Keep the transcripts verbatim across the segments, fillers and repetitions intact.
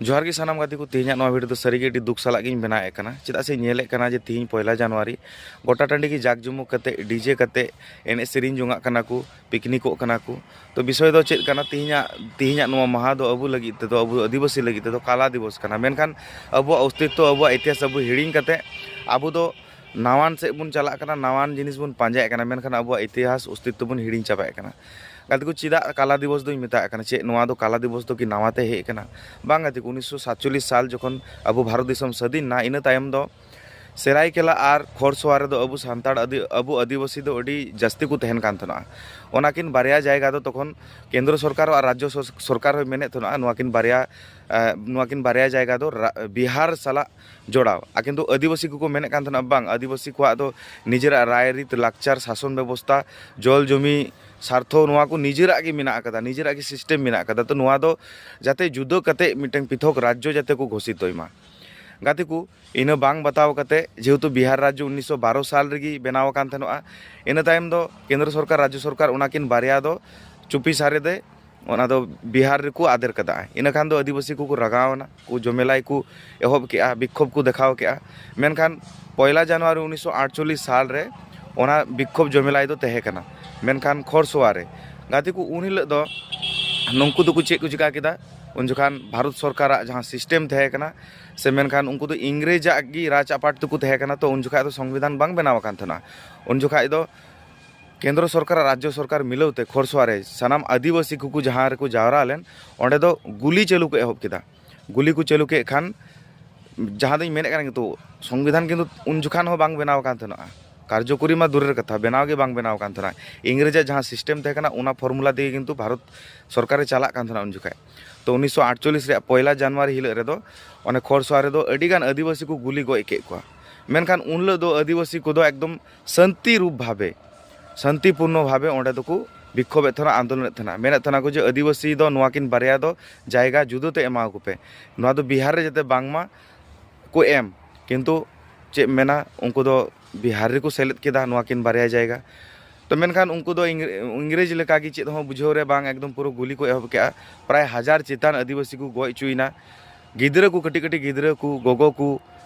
ᱡᱚᱦᱟᱨ ᱜᱮ ᱥᱟᱱᱟᱢ ᱜᱟᱛᱮ ᱠᱚ᱾ ᱛᱮᱦᱮᱧᱟᱜ ᱱᱚᱣᱟ ᱵᱷᱤᱰᱤᱭᱳ ᱫᱚ ᱥᱟᱹᱨᱤᱜᱮ ᱟᱹᱰᱤ ᱫᱩᱠ ᱥᱟᱞᱟᱜ ᱜᱤᱧ ᱵᱮᱱᱟᱣᱮᱫ ᱠᱟᱱᱟ, ᱪᱮᱫᱟᱜ ᱥᱮ ᱧᱮᱞᱮᱫ ᱠᱟᱱᱟ ᱡᱮ ᱛᱮᱦᱮᱧ ᱯᱚᱭᱞᱟ ᱡᱟᱱᱩᱣᱟᱨᱤ ᱜᱚᱴᱟ ᱴᱟᱺᱰᱤ ᱜᱮ ᱡᱟᱠ ᱡᱚᱢᱚᱠ ᱠᱟᱛᱮ, ᱰᱤᱡᱮ ᱠᱟᱛᱮ, ᱮᱱᱮᱡ ᱥᱮᱨᱮᱧ ᱡᱚᱝᱟᱜ ᱠᱟᱱᱟ ᱠᱚ, ᱯᱤᱠᱱᱤᱠᱚᱜ ᱠᱟᱱᱟ ᱠᱚ᱾ ᱛᱚ ᱵᱤᱥᱚᱭ ᱫᱚ ᱪᱮᱫ ᱠᱟᱱᱟ? ᱛᱮᱦᱮᱧᱟᱜ ᱛᱮᱦᱮᱧᱟᱜ ᱱᱚᱣᱟ ᱢᱟᱦᱟ ᱫᱚ ᱟᱵᱚ ᱞᱟᱹᱜᱤᱫ ᱛᱮᱫᱚ, ᱟᱵᱚ ᱟᱹᱫᱤᱵᱟᱹᱥᱤ ᱞᱟᱹᱜᱤᱫ ᱛᱮᱫᱚ ᱠᱟᱞᱟ ᱫᱤᱵᱚᱥ ᱠᱟᱱᱟ᱾ ᱢᱮᱱᱠᱷᱟᱱ ᱟᱵᱚᱣᱟᱜ ᱚᱥᱛᱤᱛᱛᱚ, ᱟᱵᱚᱣᱟᱜ ᱤᱛᱤᱦᱟᱥ ᱟᱵᱚ ᱦᱤᱲᱤᱧ ᱠᱟᱛᱮ ᱟᱵᱚ ᱫᱚ ᱱᱟᱣᱟᱱ ᱥᱮᱫ ᱵᱚᱱ ᱪᱟᱞᱟᱜ ᱠᱟᱱᱟ, ᱱᱟᱣᱟᱱ ᱡᱤᱱᱤᱥ ᱵᱚᱱ ᱯᱟᱸᱡᱟᱭᱮᱫ ᱠᱟᱱᱟ, ᱢᱮᱱᱠᱷᱟᱱ ᱟᱵᱚᱣᱟᱜ ᱤᱛᱤᱦᱟᱥ ᱚᱥᱛᱤᱛᱛᱚ ᱵᱚᱱ ᱦᱤᱲᱤᱧ ᱪᱟᱵᱟᱭᱮᱫ ᱠᱟᱱᱟ᱾ ᱜᱟᱛᱮ ᱠᱚ, ᱪᱮᱫᱟᱜ ᱠᱟᱞᱟ ᱫᱤᱵᱚᱥ ᱫᱚᱧ ᱢᱮᱛᱟᱜ ᱠᱟᱱᱟ? ᱪᱮᱫ ᱱᱚᱣᱟ ᱫᱚ ᱠᱟᱞᱟ ᱫᱤᱵᱚᱥ ᱫᱚ ᱠᱤ ᱱᱟᱣᱟ ᱛᱮ ᱦᱮᱡ ᱟᱠᱟᱱᱟ? ᱵᱟᱝ ᱜᱟᱛᱮ ᱠᱚ, ᱩᱱᱤᱥᱥᱚ ᱥᱟᱛᱪᱚᱞᱞᱤᱥ ᱥᱟᱞ ᱡᱚᱠᱷᱚᱱ ᱟᱵᱚ ᱵᱷᱟᱨᱚᱛ ᱫᱤᱥᱚᱢ ᱥᱟᱹᱫᱷᱤᱱ ᱮᱱᱟ, ᱤᱱᱟᱹ ᱛᱟᱭᱚᱢ ᱫᱚ ᱥᱮᱨᱟᱭᱠᱮᱞᱟ ᱟᱨ ᱠᱷᱚᱨᱥᱚᱣᱟ ᱨᱮᱫᱚ ᱟᱵᱚ ᱥᱟᱱᱛᱟᱲ ᱟᱹᱫᱤ-, ᱟᱵᱚ ᱟᱹᱫᱤᱵᱟᱹᱥᱤ ᱫᱚ ᱟᱹᱰᱤ ᱡᱟᱹᱥᱛᱤ ᱠᱚ ᱛᱟᱦᱮᱱ ᱠᱟᱱ ᱛᱟᱦᱮᱱᱟ᱾ ᱚᱱᱟᱠᱤᱱ ᱵᱟᱨᱭᱟ ᱡᱟᱭᱜᱟ ᱫᱚ ᱛᱚᱠᱷᱚᱱ ᱠᱮᱱᱫᱨᱚ ᱥᱚᱨᱠᱟᱨ ᱟᱨ ᱨᱟᱡᱽᱡᱚ ᱥᱚᱨ-, ᱥᱚᱨᱠᱟᱨ ᱦᱚᱸᱭ ᱢᱮᱱᱮᱫ ᱛᱟᱦᱮᱱᱟ, ᱱᱚᱣᱟᱠᱤᱱ ᱵᱟᱨᱭᱟ, ᱮ, ᱱᱚᱣᱟᱠᱤᱱ ᱵᱟᱨᱭᱟ ᱡᱟᱭᱜᱟ ᱫᱚ ᱨᱟ-, ᱵᱤᱦᱟᱨ ᱥᱟᱞᱟᱜ ᱡᱚᱲᱟᱣ᱾ ᱟᱨ ᱠᱤᱱᱛᱩ ᱟᱹᱫᱤᱵᱟᱹᱥᱤ ᱠᱚᱠᱚ ᱢᱮᱱᱮᱫ ᱠᱟᱱ ᱛᱟᱦᱮᱱᱟ, ᱵᱟᱝ, ᱟᱹᱫᱤᱵᱟᱹᱥᱤ ᱠᱚᱣᱟᱜ ᱫᱚ ᱱᱤᱡᱮᱨᱟᱜ ᱨᱟᱭᱨᱤᱛ, ᱞᱟᱠᱪᱟᱨ, ᱥᱟᱥᱚᱱ ᱵᱮᱵᱚᱥᱛᱟ, ᱡᱚᱞ ᱡᱚᱢᱤ ᱥᱟᱨᱛᱷᱚ, ᱱᱚᱣᱟ ᱠᱚ ᱱᱤᱡᱮᱨᱟᱜ ᱜᱮ ᱢᱮᱱᱟᱜ ᱟᱠᱟᱫᱟ, ᱱᱤᱡᱮᱨᱟᱜ ᱜᱮ ᱥᱤᱥᱴᱮᱢ ᱢᱮᱱᱟᱜ ᱟᱠᱟᱫᱟ᱾ ᱛᱚ ᱱᱚᱣᱟ ᱫᱚ ᱡᱟᱛᱮ ᱡᱩᱫᱟᱹ ᱠᱟᱛᱮ ᱢᱤᱫᱴᱟᱝ ᱯᱨᱤᱛᱷᱚᱠ ᱨᱟᱡᱽᱡᱚ ᱡᱟᱛᱮ ᱠᱚ ᱜᱷᱳᱥᱤᱛᱚᱭ ᱢᱟ᱾ ᱜᱟᱛᱮ ᱠᱚ, ᱤᱱᱟᱹ ᱵᱟᱝ ᱵᱟᱛᱟᱣ ᱠᱟᱛᱮ, ᱡᱮᱦᱮᱛᱩ ᱵᱤᱦᱟᱨ ᱨᱟᱡᱽᱡᱚ ᱩᱱᱤᱥᱥᱚ ᱵᱟᱨᱚ ᱥᱟᱞ ᱨᱮᱜᱮ ᱵᱮᱱᱟᱣ ᱟᱠᱟᱱ ᱛᱟᱦᱮᱱᱚᱜᱼᱟ, ᱤᱱᱟᱹ ᱛᱟᱭᱚᱢ ᱫᱚ ᱠᱮᱱᱫᱨᱚ ᱥᱚᱨᱠᱟᱨ, ᱨᱟᱡᱽᱡᱚ ᱥᱚᱨᱠᱟᱨ ᱚᱱᱟᱠᱤᱱ ᱵᱟᱨᱭᱟ ᱫᱚ ᱪᱩᱯᱤ ᱥᱟᱨᱮ ᱫᱮ, ᱚᱱᱟ ᱫᱚ ᱵᱤᱦᱟᱨ ᱨᱮᱠᱚ ᱟᱫᱮᱨ ᱠᱟᱫᱟ᱾ ᱤᱱᱟᱹ ᱠᱷᱟᱱ ᱫᱚ ᱟᱹᱫᱤᱵᱟᱹᱥᱤ ᱠᱚᱠᱚ ᱨᱟᱜᱟᱣ ᱮᱱᱟ, ᱠᱚ ᱡᱚᱢᱮᱞᱟᱭ ᱠᱚ ᱮᱦᱚᱵ ᱠᱮᱜᱼᱟ, ᱵᱤᱠᱠᱷᱳᱵ ᱠᱚ ᱫᱮᱠᱷᱟᱣ ᱠᱮᱜᱼᱟ᱾ ᱢᱮᱱᱠᱷᱟᱱ ᱯᱚᱭᱞᱟ ᱡᱟᱱᱩᱣᱟᱨᱤ ᱩᱱᱤᱥᱥᱚ ᱟᱴᱪᱚᱞᱞᱤᱥ ᱥᱟᱞ ᱨᱮ ᱚᱱᱟ ᱵᱤᱠᱠᱷᱳᱵ ᱡᱚᱢᱮᱞᱟᱭ ᱫᱚ ᱛᱟᱦᱮᱸ ᱠᱟᱱᱟ᱾ ᱢᱮᱱᱠᱷᱟᱱ ᱠᱷᱚᱨᱥᱚᱣᱟ ᱨᱮ, ᱜᱟᱛᱮ ᱠᱚ, ᱩᱱ ᱦᱤᱞᱳᱜ ᱫᱚ ᱱᱩᱝᱠᱩ ᱫᱚᱠᱚ ᱪᱮᱫ ᱠᱚ ᱪᱤᱠᱟ ᱠᱮᱫᱟ? ᱩᱱ ᱡᱚᱠᱷᱟᱱ ᱵᱷᱟᱨᱚᱛ ᱥᱚᱨᱠᱟᱨᱟᱜ ᱡᱟᱦᱟᱸ ᱥᱤᱥᱴᱮᱢ ᱛᱟᱦᱮᱸ ᱠᱟᱱᱟ, ᱥᱮ ᱢᱮᱱᱠᱷᱟᱱ ᱩᱱᱠᱩ ᱫᱚ ᱤᱝᱨᱮᱡᱟᱜ ᱜᱮ ᱨᱟᱡᱽ ᱟᱯᱟᱴ ᱛᱮᱠᱚ ᱛᱟᱦᱮᱸ ᱠᱟᱱᱟ, ᱛᱚ ᱩᱱ ᱡᱚᱠᱷᱟᱡ ᱫᱚ ᱥᱚᱝᱵᱤᱫᱷᱟᱱ ᱵᱟᱝ ᱵᱮᱱᱟᱣ ᱟᱠᱟᱱ ᱛᱟᱦᱮᱱᱟ᱾ ᱩᱱ ᱡᱚᱠᱷᱟᱡ ᱫᱚ ᱠᱮᱱᱫᱨᱚ ᱥᱚᱨᱠᱟᱨ ᱟᱨ ᱨᱟᱡᱽᱡᱚ ᱥᱚᱨᱠᱟᱨ ᱢᱤᱞᱟᱹᱣ ᱛᱮ ᱠᱷᱚᱨᱥᱚᱣᱟ ᱨᱮ ᱥᱟᱱᱟᱢ ᱟᱹᱫᱤᱵᱟᱹᱥᱤ ᱠᱚᱠᱚ ᱡᱟᱦᱟᱸ ᱨᱮᱠᱚ ᱡᱟᱣᱨᱟ ᱞᱮᱱ, ᱚᱸᱰᱮ ᱫᱚ ᱜᱩᱞᱤ ᱪᱟᱹᱞᱩ ᱠᱚ ᱮᱦᱚᱵ ᱠᱮᱫᱟ᱾ ᱜᱩᱞᱤ ᱠᱚ ᱪᱟᱹᱞᱩ ᱠᱮᱫ ᱠᱷᱟᱱ, ᱡᱟᱦᱟᱸ ᱫᱚᱧ ᱢᱮᱱᱮᱫ ᱠᱟᱱᱟ, ᱠᱤᱱᱛᱩ ᱥᱚᱝᱵᱤᱫᱷᱟᱱ ᱠᱤᱱᱛᱩ ᱩᱱ ᱡᱚᱠᱷᱟᱱ ᱦᱚᱸ ᱵᱟᱝ ᱵᱮᱱᱟᱣ ᱟᱠᱟᱱ ᱛᱟᱦᱮᱱᱟ᱾ ᱠᱟᱨᱡᱚᱠᱚᱨᱤ ᱢᱟ ᱫᱩᱨᱮᱨ ᱠᱟᱛᱷᱟ, ᱵᱮᱱᱟᱣ ᱜᱮ ᱵᱟᱝ ᱵᱮᱱᱟᱣ ᱟᱠᱟᱱ ᱛᱟᱦᱮᱱᱟ᱾ ᱤᱝᱨᱮᱡᱟᱜ ᱡᱟᱦᱟᱸ ᱥᱤᱥᱴᱮᱢ ᱛᱟᱦᱮᱸ ᱠᱟᱱᱟ, ᱚᱱᱟ ᱯᱷᱚᱨᱢᱩᱞᱟ ᱛᱮᱜᱮ ᱠᱤᱱᱛᱩ ᱵᱷᱟᱨᱚᱛ ᱥᱚᱨᱠᱟᱨᱮ ᱪᱟᱞᱟᱜ ᱠᱟᱱ ᱛᱟᱦᱮᱱᱟ ᱩᱱ ᱡᱚᱠᱷᱟᱡ᱾ ᱛᱚ ᱩᱱᱤᱥᱥᱚ ᱟᱴᱪᱚᱞᱞᱤᱥ ᱨᱮᱭᱟᱜ ᱯᱚᱭᱞᱟ ᱡᱟᱱᱩᱣᱟᱨᱤ ᱦᱤᱞᱳᱜ ᱨᱮᱫᱚ ᱚᱱᱮ ᱠᱷᱚᱨᱥᱚᱣᱟ ᱨᱮᱫᱚ ᱟᱹᱰᱤᱜᱟᱱ ᱟᱹᱫᱤᱵᱟᱹᱥᱤ ᱠᱚ ᱜᱩᱞᱤ ᱜᱚᱡ ᱠᱮᱫ ᱠᱚᱣᱟ᱾ ᱢᱮᱱᱠᱷᱟᱱ ᱩᱱ ᱦᱤᱞᱳᱜ ᱫᱚ ᱟᱹᱫᱤᱵᱟᱹᱥᱤ ᱠᱚᱫᱚ ᱮᱠᱫᱚᱢ ᱥᱟᱱᱛᱤ ᱨᱩᱯ ᱵᱷᱟᱵᱮ, ᱥᱟᱱᱛᱤᱯᱩᱨᱱᱚ ᱵᱷᱟᱵᱮ ᱚᱸᱰᱮ ᱫᱚᱠᱚ ᱵᱤᱠᱠᱷᱳᱵᱮᱫ ᱛᱟᱦᱮᱱᱟ, ᱟᱱᱫᱳᱞᱚᱱᱮᱫ ᱛᱟᱦᱮᱱᱟ, ᱢᱮᱱᱮᱫ ᱛᱟᱦᱮᱱᱟ ᱠᱚ ᱡᱮ ᱟᱹᱫᱤᱵᱟᱹᱥᱤ ᱫᱚ ᱱᱚᱣᱟᱠᱤᱱ ᱵᱟᱨᱭᱟ ᱫᱚ ᱡᱟᱭᱜᱟ ᱡᱩᱫᱟᱹ ᱛᱮ ᱮᱢᱟ ᱠᱚ ᱯᱮ, ᱱᱚᱣᱟ ᱫᱚ ᱵᱤᱦᱟᱨ ᱨᱮ ᱡᱟᱛᱮ ᱵᱟᱝᱢᱟ ᱠᱚ ᱮᱢ᱾ ᱠᱤᱱᱛᱩ ᱪᱮᱫ ᱢᱮᱱᱟ, ᱩᱱᱠᱩ ᱫᱚ ᱵᱤᱦᱟᱨ ᱨᱮᱠᱚ ᱥᱮᱞᱮᱫ ᱠᱮᱫᱟ ᱱᱚᱣᱟᱠᱤᱱ ᱵᱟᱨᱭᱟ ᱡᱟᱭᱜᱟ᱾ ᱛᱚ ᱢᱮᱱᱠᱷᱟᱱ ᱩᱱᱠᱩ ᱫᱚ ᱤᱝᱨᱮ-, ᱤᱝᱨᱮᱡᱽ ᱞᱮᱠᱟᱜᱮ ᱪᱮᱫ ᱦᱚᱸ ᱵᱩᱡᱷᱟᱹᱣ ᱨᱮ ᱵᱟᱝ, ᱮᱠᱫᱚᱢ ᱯᱩᱨᱟᱹ ᱜᱩᱞᱤ ᱠᱚ ᱮᱦᱚᱵ ᱠᱮᱜᱼᱟ᱾ ᱯᱨᱟᱭ ᱦᱟᱡᱟᱨ ᱪᱮᱛᱟᱱ ᱟᱹᱫᱤᱵᱟᱹᱥᱤ ᱠᱚ ᱜᱚᱡ ᱦᱚᱪᱚᱭᱮᱱᱟ᱾ ᱜᱤᱫᱽᱨᱟᱹ ᱠᱚ, ᱠᱟᱹᱴᱤᱡ ᱠᱟᱹᱴᱤᱡ ᱜᱤᱫᱽᱨᱟᱹ ᱠᱚ, ᱜᱚᱜᱚ ᱠᱚ,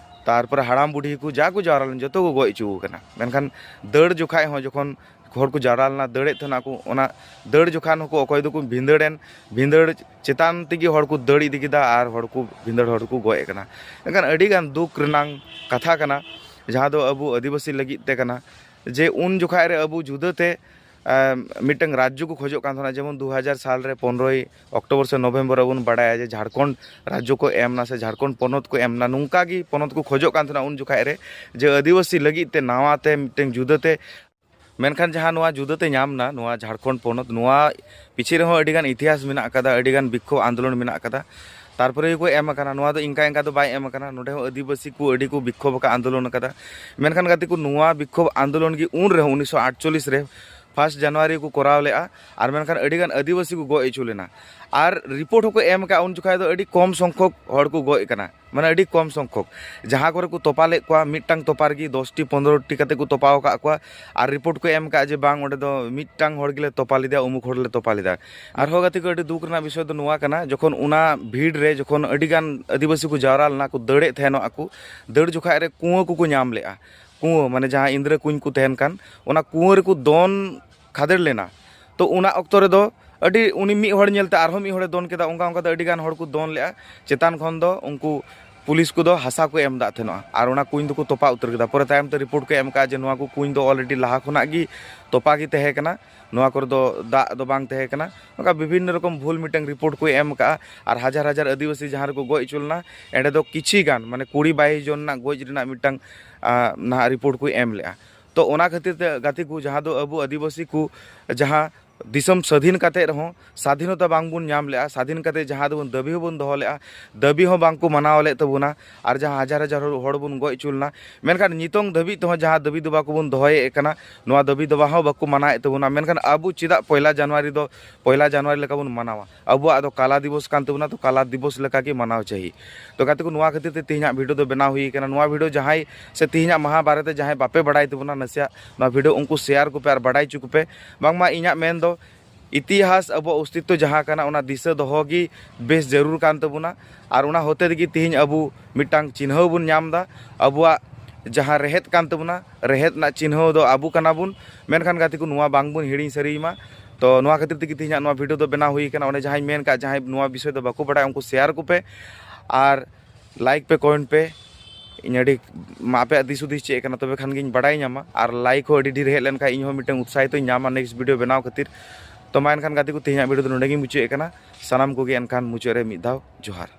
ᱛᱟᱨᱯᱚᱨᱮ ᱦᱟᱲᱟᱢ ᱵᱩᱰᱷᱤ ᱠᱚ, ᱡᱟ ᱠᱚ ᱡᱟᱣᱨᱟ ᱞᱮᱱ, ᱡᱚᱛᱚ ᱠᱚ ᱜᱚᱡ ᱦᱚᱪᱚ ᱟᱠᱟᱱᱟ᱾ ᱢᱮᱱᱠᱷᱟᱱ ᱫᱟᱹᱲ ᱡᱚᱠᱷᱟᱡ ᱦᱚᱸ, ᱡᱚᱠᱷᱚᱱ ᱦᱚᱲ ᱠᱚ ᱡᱟᱣᱨᱟ ᱞᱮᱱᱟ, ᱫᱟᱹᱲᱮᱫ ᱛᱟᱦᱮᱱᱟ ᱠᱚ, ᱚᱱᱟ ᱫᱟᱹᱲ ᱡᱚᱠᱷᱟᱱ ᱦᱚᱸᱠᱚ, ᱚᱠᱚᱭ ᱫᱚᱠᱚ ᱵᱷᱤᱸᱫᱟᱹᱲᱮᱱ, ᱵᱷᱤᱸᱫᱟᱹᱲ ᱪᱮᱛᱟᱱ ᱛᱮᱜᱮ ᱦᱚᱲ ᱠᱚ ᱫᱟᱹᱲ ᱤᱫᱤ ᱠᱮᱫᱟ ᱟᱨ ᱦᱚᱲ ᱠᱚ, ᱵᱷᱤᱸᱫᱟᱹᱲ ᱦᱚᱲ ᱠᱚ ᱜᱚᱡ ᱟᱠᱟᱱᱟ᱾ ᱢᱮᱱᱠᱷᱟᱱ ᱟᱹᱰᱤᱜᱟᱱ ᱫᱩᱠ ᱨᱮᱱᱟᱝ ᱠᱟᱛᱷᱟ ᱠᱟᱱᱟ, ᱡᱟᱦᱟᱸ ᱫᱚ ᱟᱵᱚ ᱟᱹᱫᱤᱵᱟᱹᱥᱤ ᱞᱟᱹᱜᱤᱫ ᱛᱮ ᱠᱟᱱᱟ᱾ ᱡᱮ ᱩᱱ ᱡᱚᱠᱷᱟᱡ ᱨᱮ ᱟᱵᱚ ᱡᱩᱫᱟᱹᱛᱮ, ᱮᱢ, ᱢᱤᱫᱴᱟᱝ ᱨᱟᱡᱽᱡᱚ ᱠᱚ ᱠᱷᱚᱡᱚᱜ ᱠᱟᱱ ᱛᱟᱦᱮᱱᱟ, ᱡᱮᱢᱚᱱ ᱫᱩ ᱦᱟᱡᱟᱨ ᱥᱟᱞ ᱨᱮ ᱯᱚᱱᱨᱚᱭ ᱚᱠᱴᱳᱵᱚᱨ ᱥᱮ ᱱᱚᱵᱷᱮᱢᱵᱚᱨ ᱨᱮᱵᱚᱱ ᱵᱟᱲᱟᱭᱟ ᱡᱮ ᱡᱷᱟᱲᱠᱷᱚᱸᱰ ᱨᱟᱡᱽᱡᱚ ᱠᱚ ᱮᱢ ᱮᱱᱟ ᱥᱮ ᱡᱷᱟᱲᱠᱷᱚᱸᱰ ᱯᱚᱱᱚᱛ ᱠᱚ ᱮᱢ ᱮᱱᱟ, ᱱᱚᱝᱠᱟ ᱜᱮ ᱯᱚᱱᱚᱛ ᱠᱚ ᱠᱷᱚᱡᱚᱜ ᱠᱟᱱ ᱛᱟᱦᱮᱱᱟ ᱩᱱ ᱡᱚᱠᱷᱟᱡ ᱨᱮ, ᱡᱮ ᱟᱹᱫᱤᱵᱟᱹᱥᱤ ᱞᱟᱹᱜᱤᱫ ᱛᱮ ᱱᱟᱣᱟ ᱛᱮ ᱢᱤᱫᱴᱟᱝ ᱡᱩᱫᱟᱹᱛᱮ᱾ ᱢᱮᱱᱠᱷᱟᱱ ᱡᱟᱦᱟᱸ ᱱᱚᱣᱟ ᱡᱩᱫᱟᱹᱛᱮ ᱧᱟᱢ ᱮᱱᱟ, ᱱᱚᱣᱟ ᱡᱷᱟᱲᱠᱷᱚᱸᱰ ᱯᱚᱱᱚᱛ, ᱱᱚᱣᱟ ᱯᱤᱪᱷᱮ ᱨᱮᱦᱚᱸ ᱟᱹᱰᱤᱜᱟᱱ ᱤᱛᱤᱦᱟᱥ ᱢᱮᱱᱟᱜ ᱟᱠᱟᱫᱟ, ᱟᱹᱰᱤᱜᱟᱱ ᱵᱤᱠᱠᱷᱳᱵᱷ ᱟᱱᱫᱳᱞᱚᱱ ᱢᱮᱱᱟᱜ ᱟᱠᱟᱫᱟ᱾ ᱛᱟᱨᱯᱚᱨᱮ ᱜᱮᱠᱚ ᱮᱢ ᱟᱠᱟᱱᱟ, ᱱᱚᱣᱟ ᱫᱚ ᱤᱱᱠᱟ ᱤᱱᱠᱟ ᱫᱚ ᱵᱟᱭ ᱮᱢ ᱟᱠᱟᱱᱟ᱾ ᱱᱚᱰᱮ ᱦᱚᱸ ᱟᱹᱫᱤᱵᱟᱹᱥᱤ ᱠᱚ ᱟᱹᱰᱤ ᱠᱚ ᱵᱤᱠᱠᱷᱳᱵᱷ ᱟᱠᱟᱫ, ᱟᱱᱫᱳᱞᱚᱱ ᱟᱠᱟᱫᱟ᱾ ᱢᱮᱱᱠᱷᱟᱱ ᱜᱟᱛᱮ ᱠᱚ, ᱱᱚᱣᱟ ᱵᱤᱠᱠᱷᱳᱵᱷ ᱟᱱᱫᱳᱞᱚᱱ ᱜᱮ ᱩᱱ ᱨᱮᱦᱚᱸ ᱩᱱᱤᱥᱥᱚ ᱟᱴᱪᱚᱞᱞᱤᱥ ᱨᱮ ᱯᱷᱟᱥᱴ ᱡᱟᱱᱩᱣᱟᱨᱤ ᱠᱚ ᱠᱚᱨᱟᱣ ᱞᱮᱫᱼᱟ᱾ ᱟᱨ ᱢᱮᱱᱠᱷᱟᱱ ᱟᱹᱰᱤᱜᱟᱱ ᱟᱹᱫᱤᱵᱟᱹᱥᱤ ᱠᱚ ᱜᱚᱡ ᱦᱚᱪᱚ ᱞᱮᱱᱟ᱾ ᱟᱨ ᱨᱤᱯᱳᱨᱴ ᱦᱚᱸᱠᱚ ᱮᱢ ᱟᱠᱟᱫ, ᱩᱱ ᱡᱚᱠᱷᱟᱡ ᱫᱚ ᱟᱹᱰᱤ ᱠᱚᱢ ᱥᱚᱝᱠᱷᱚᱠ ᱦᱚᱲ ᱠᱚ ᱜᱚᱡ ᱟᱠᱟᱱᱟ, ᱢᱟᱱᱮ ᱟᱹᱰᱤ ᱠᱚᱢ ᱥᱚᱝᱠᱷᱚᱠ᱾ ᱡᱟᱦᱟᱸ ᱠᱚᱨᱮ ᱠᱚ ᱛᱚᱯᱟ ᱞᱮᱫ ᱠᱚᱣᱟ, ᱢᱤᱫᱴᱟᱝ ᱛᱚᱯᱟ ᱨᱮᱜᱮ ᱫᱚᱥᱴᱤ ᱯᱚᱱᱨᱚ ᱴᱤ ᱠᱟᱛᱮ ᱠᱚ ᱛᱚᱯᱟᱣ ᱟᱠᱟᱫ ᱠᱚᱣᱟ᱾ ᱟᱨ ᱨᱤᱯᱳᱨᱴ ᱠᱚ ᱮᱢ ᱟᱠᱟᱫ ᱡᱮ ᱵᱟᱝ, ᱚᱸᱰᱮ ᱫᱚ ᱢᱤᱫᱴᱟᱝ ᱦᱚᱲ ᱜᱮᱞᱮ ᱛᱚᱯᱟ ᱞᱮᱫᱮᱭᱟ, ᱩᱢᱩᱠ ᱦᱚᱲ ᱞᱮ ᱛᱚᱯᱟ ᱞᱮᱫᱟ᱾ ᱟᱨᱦᱚᱸ ᱜᱟᱛᱮ ᱠᱚ, ᱟᱹᱰᱤ ᱫᱩᱠ ᱨᱮᱱᱟᱜ ᱵᱤᱥᱚᱭ ᱫᱚ ᱱᱚᱣᱟ ᱠᱟᱱᱟ, ᱡᱚᱠᱷᱚᱱ ᱚᱱᱟ ᱵᱷᱤᱲ ᱨᱮ ᱡᱚᱠᱷᱚᱱ ᱟᱹᱰᱤᱜᱟᱱ ᱟᱹᱫᱤᱵᱟᱹᱥᱤ ᱠᱚ ᱡᱟᱣᱨᱟ ᱞᱮᱱᱟ, ᱠᱚ ᱫᱟᱹᱲᱮᱫ ᱛᱟᱦᱮᱱᱚᱜ ᱟᱠᱚ, ᱫᱟᱹᱲ ᱡᱚᱠᱷᱟᱡ ᱨᱮ ᱠᱩᱸᱭᱟᱹ ᱠᱚᱠᱚ ᱧᱟᱢ ᱞᱮᱫᱼᱟ᱾ ᱠᱩᱸᱭᱟᱹ, ᱢᱟᱱᱮ ᱡᱟᱦᱟᱸ ᱤᱱᱫᱽᱨᱟᱹ ᱠᱩᱧ ᱠᱚ ᱛᱟᱦᱮᱱ ᱠᱟᱱ, ᱚᱱᱟ ᱠᱩᱸᱭᱟᱹ ᱨᱮᱠᱚ ᱫᱚᱱ ᱠᱷᱟᱫᱮᱲ ᱞᱮᱱᱟ᱾ ᱛᱚ ᱚᱱᱟ ᱚᱠᱛᱚ ᱨᱮᱫᱚ ᱟᱹᱰᱤ, ᱩᱱᱤ ᱢᱤᱫ ᱦᱚᱲ ᱧᱮᱞᱛᱮ ᱟᱨᱦᱚᱸ ᱢᱤᱫ ᱦᱚᱲᱮ ᱫᱚᱱ ᱠᱮᱫᱟ, ᱚᱱᱠᱟ ᱚᱱᱠᱟᱛᱮ ᱟᱹᱰᱤ ᱜᱟᱱ ᱦᱚᱲ ᱠᱚ ᱫᱚᱱ ᱞᱮᱫᱼᱟ᱾ ᱪᱮᱛᱟᱱ ᱠᱷᱚᱱ ᱫᱚ ᱩᱱᱠᱩ ᱯᱩᱞᱤᱥ ᱠᱚᱫᱚ ᱦᱟᱥᱟ ᱠᱚ ᱮᱢ ᱫᱟᱜ ᱛᱟᱦᱮᱱᱚᱜᱼᱟ ᱟᱨ ᱚᱱᱟ ᱠᱩᱧ ᱫᱚᱠᱚ ᱛᱚᱯᱟ ᱩᱛᱟᱹᱨ ᱠᱮᱫᱟ᱾ ᱯᱚᱨᱮ ᱛᱟᱭᱚᱢ ᱛᱮ ᱨᱤᱯᱳᱨᱴ ᱠᱚ ᱮᱢ ᱠᱟᱜᱼᱟ ᱡᱮ ᱱᱚᱣᱟ ᱠᱚ ᱠᱩᱧ ᱫᱚ ᱚᱞᱨᱮᱰᱤ ᱞᱟᱦᱟ ᱠᱷᱚᱱᱟᱜ ᱜᱮ ᱛᱚᱯᱟ ᱜᱮ ᱛᱟᱦᱮᱸ ᱠᱟᱱᱟ, ᱱᱚᱣᱟ ᱠᱚᱨᱮ ᱫᱚ ᱫᱟᱜ ᱫᱚ ᱵᱟᱝ ᱛᱟᱦᱮᱸ ᱠᱟᱱᱟ᱾ ᱱᱚᱝᱠᱟ ᱵᱤᱵᱷᱤᱱᱱᱚ ᱨᱚᱠᱚᱢ ᱵᱷᱩᱞ ᱢᱤᱫᱴᱟᱝ ᱨᱤᱯᱳᱨᱴ ᱠᱚ ᱮᱢ ᱠᱟᱜᱼᱟ᱾ ᱟᱨ ᱦᱟᱡᱟᱨ ᱦᱟᱡᱟᱨ ᱟᱹᱫᱤᱵᱟᱹᱥᱤ ᱡᱟᱦᱟᱸ ᱨᱮᱠᱚ ᱜᱚᱡ ᱦᱚᱪᱚ ᱞᱮᱱᱟ, ᱚᱸᱰᱮ ᱫᱚ ᱠᱤᱪᱷᱤ ᱜᱟᱱ, ᱢᱟᱱᱮ ᱠᱩᱲᱤ ᱵᱟᱭᱤᱥ ᱡᱚᱱ ᱨᱮᱱᱟᱜ ᱜᱚᱡ ᱨᱮᱱᱟᱜ ᱢᱤᱫᱴᱟᱝ, ᱟ, ᱱᱟᱦᱟᱜ ᱨᱤᱯᱳᱨᱴ ᱠᱚ ᱮᱢ ᱞᱮᱜᱼᱟ᱾ ᱛᱚ ᱚᱱᱟ ᱠᱷᱟᱹᱛᱤᱨ ᱛᱮ ᱜᱟᱛᱮ ᱠᱚ, ᱡᱟᱦᱟᱸ ᱫᱚ ᱟᱵᱚ ᱟᱹᱫᱤᱵᱟᱹᱥᱤ ᱠᱚ ᱡᱟᱦᱟᱸ ᱫᱤᱥᱚᱢ ᱥᱟᱹᱫᱷᱤᱱ ᱠᱟᱛᱮ ᱨᱮᱦᱚᱸ ᱥᱟᱹᱫᱷᱤᱱᱚᱛᱟ ᱵᱟᱝ ᱵᱚᱱ ᱧᱟᱢ ᱞᱮᱜᱼᱟ, ᱥᱟᱹᱫᱷᱤᱱ ᱠᱟᱛᱮ ᱡᱟᱦᱟᱸ ᱫᱚᱵᱚᱱ ᱫᱟᱹᱵᱤ ᱦᱚᱸᱵᱚᱱ ᱫᱚᱦᱚ ᱞᱮᱜᱼᱟ, ᱫᱟᱹᱵᱤ ᱦᱚᱸ ᱵᱟᱝ ᱠᱚ ᱢᱟᱱᱟᱣ ᱞᱮᱫ ᱛᱟᱵᱚᱱᱟ᱾ ᱟᱨ ᱡᱟᱦᱟᱸ ᱦᱟᱡᱟᱨ ᱦᱟᱡᱟᱨ ᱦᱚᱲ, ᱦᱚᱲ ᱵᱚᱱ ᱜᱚᱡ ᱦᱚᱪᱚ ᱞᱮᱱᱟ, ᱢᱮᱱᱠᱷᱟᱱ ᱱᱤᱛᱚᱝ ᱫᱷᱟᱹᱵᱤᱡ ᱛᱮᱦᱚᱸ ᱡᱟᱦᱟᱸ ᱫᱟᱹᱵᱤ ᱫᱟᱵᱟ ᱠᱚᱵᱚᱱ ᱫᱚᱦᱚᱭᱮᱫ ᱠᱟᱱᱟ, ᱱᱚᱣᱟ ᱫᱟᱹᱵᱤ ᱫᱟᱵᱟ ᱦᱚᱸ ᱵᱟᱠᱚ ᱢᱟᱱᱟᱣᱮᱫ ᱛᱟᱵᱚᱱᱟ᱾ ᱢᱮᱱᱠᱷᱟᱱ ᱟᱵᱚ ᱪᱮᱫᱟᱜ ᱯᱚᱭᱞᱟ ᱡᱟᱱᱩᱣᱟᱨᱤ ᱫᱚ ᱯᱚᱭᱞᱟ ᱡᱟᱱᱩᱣᱟᱨᱤ ᱞᱮᱠᱟ ᱵᱚᱱ ᱢᱟᱱᱟᱣᱟ? ᱟᱵᱚᱣᱟᱜ ᱫᱚ ᱠᱟᱞᱟ ᱫᱤᱵᱚᱥ ᱠᱟᱱ ᱛᱟᱵᱚᱱᱟ, ᱛᱚ ᱠᱟᱞᱟ ᱫᱤᱵᱚᱥ ᱞᱮᱠᱟ ᱜᱮ ᱢᱟᱱᱟᱣ ᱪᱟᱹᱦᱤ᱾ ᱛᱚ ᱜᱟᱛᱮ ᱠᱚ, ᱱᱚᱣᱟ ᱠᱷᱟᱹᱛᱤᱨ ᱛᱮ ᱛᱮᱦᱮᱧᱟᱜ ᱵᱷᱤᱰᱤᱭᱳ ᱫᱚ ᱵᱮᱱᱟᱣ ᱦᱩᱭ ᱠᱟᱱᱟ᱾ ᱱᱚᱣᱟ ᱵᱷᱤᱰᱤᱭᱳ ᱡᱟᱦᱟᱸᱭ ᱥᱮ ᱛᱮᱦᱮᱧᱟᱜ ᱢᱟᱦᱟ ᱵᱟᱨᱮᱛᱮ ᱡᱟᱦᱟᱸᱭ ᱵᱟᱯᱮ ᱵᱟᱲᱟᱭ ᱛᱟᱵᱚᱱᱟ, ᱱᱟᱥᱮᱭᱟᱜ ᱱᱚᱣᱟ ᱵᱷᱤᱰᱤᱭᱳ ᱩᱱᱠᱩ ᱥᱮᱭᱟᱨ ᱠᱚᱯᱮ ᱟᱨ ᱵᱟᱲᱟᱭ ᱦᱚᱪᱚ ᱠᱚᱯᱮ᱾ ᱵᱟᱝᱢᱟ ᱤᱧᱟᱹᱜ ᱢᱮᱱ ᱫᱚ ᱤᱛᱤᱦᱟᱥ, ᱟᱵᱚᱣᱟᱜ ᱚᱥᱛᱤᱛᱛᱚ ᱡᱟᱦᱟᱸ ᱠᱟᱱᱟ, ᱚᱱᱟ ᱫᱤᱥᱟᱹ ᱫᱚᱦᱚ ᱜᱮ ᱵᱮᱥ ᱡᱟᱹᱨᱩᱲ ᱠᱟᱱ ᱛᱟᱵᱚᱱᱟ᱾ ᱟᱨ ᱚᱱᱟ ᱦᱚᱛᱮ ᱛᱮᱜᱮ ᱛᱮᱦᱮᱧ ᱟᱵᱚ ᱢᱤᱫᱴᱟᱝ ᱪᱤᱱᱦᱟᱹᱣ ᱵᱚᱱ ᱧᱟᱢ ᱮᱫᱟ᱾ ᱟᱵᱚᱣᱟᱜ ᱡᱟᱦᱟᱸ ᱨᱮᱦᱮᱫ ᱠᱟᱱ ᱛᱟᱵᱚᱱᱟ, ᱨᱮᱦᱮᱫ ᱨᱮᱱᱟᱜ ᱪᱤᱱᱦᱟᱹᱣ ᱫᱚ ᱟᱵᱚ ᱠᱟᱱᱟ ᱵᱚᱱ᱾ ᱢᱮᱱᱠᱷᱟᱱ ᱜᱟᱛᱮ ᱠᱚ, ᱱᱚᱣᱟ ᱵᱟᱝ ᱵᱚᱱ ᱦᱤᱲᱤᱧ ᱥᱟᱹᱨᱤᱭ ᱢᱟ᱾ ᱛᱚ ᱱᱚᱣᱟ ᱠᱷᱟᱹᱛᱤᱨ ᱛᱮᱜᱮ ᱛᱮᱦᱮᱧᱟᱜ ᱱᱚᱣᱟ ᱵᱷᱤᱰᱤᱭᱳ ᱫᱚ ᱵᱮᱱᱟᱣ ᱦᱩᱭ ᱠᱟᱱᱟ᱾ ᱚᱱᱮ ᱡᱟᱦᱟᱸᱧ ᱢᱮᱱ ᱠᱟᱜ, ᱡᱟᱦᱟᱸᱭ ᱱᱚᱣᱟ ᱵᱤᱥᱚᱭ ᱫᱚ ᱵᱟᱠᱚ ᱵᱟᱲᱟᱭᱟ, ᱩᱱᱠᱩ ᱥᱮᱭᱟᱨ ᱠᱚᱯᱮ᱾ ᱟᱨ ᱞᱟᱭᱤᱠ ᱯᱮ, ᱠᱚᱢᱮᱱᱴ ᱯᱮ᱾ ᱤᱧ ᱟᱹᱰᱤ ᱢᱟ ᱟᱯᱮᱭᱟᱜ ᱫᱤᱥ ᱦᱩᱫᱤᱥ ᱪᱮᱫ ᱠᱟᱱᱟ, ᱛᱚᱵᱮ ᱠᱷᱟᱱ ᱜᱤᱧ ᱵᱟᱲᱟᱭ ᱧᱟᱢᱟ᱾ ᱟᱨ ᱞᱟᱭᱤᱠ ᱦᱚᱸ ᱟᱹᱰᱤ ᱰᱷᱮᱨ ᱦᱮᱡ ᱞᱮᱱᱠᱷᱟᱱ ᱤᱧ ᱦᱚᱸ ᱢᱤᱫᱴᱟᱝ ᱩᱛᱥᱟᱦᱤᱛᱚᱧ ᱧᱟᱢᱟ ᱱᱮᱠᱥᱴ ᱵᱷᱤᱰᱤᱭᱳ ᱵᱮᱱᱟᱣ ᱠᱷᱟᱹᱛᱤᱨ᱾ ᱛᱚ ᱢᱟ ᱮᱱᱠᱷᱟᱱ ᱜᱟᱛᱮ ᱠᱚ, ᱛᱮᱦᱮᱧᱟᱜ ᱵᱷᱤᱰᱤᱭᱳ ᱫᱚ ᱱᱚᱸᱰᱮ ᱜᱤᱧ ᱢᱩᱪᱟᱹᱫ ᱮᱫ ᱠᱟᱱᱟ᱾ ᱥᱟᱱᱟᱢ ᱠᱚᱜᱮ ᱮᱱᱠᱷᱟᱱ ᱢᱩᱪᱟᱹᱫ ᱨᱮ ᱢᱤᱫ ᱫᱷᱟᱣ ᱡᱚᱦᱟᱨ᱾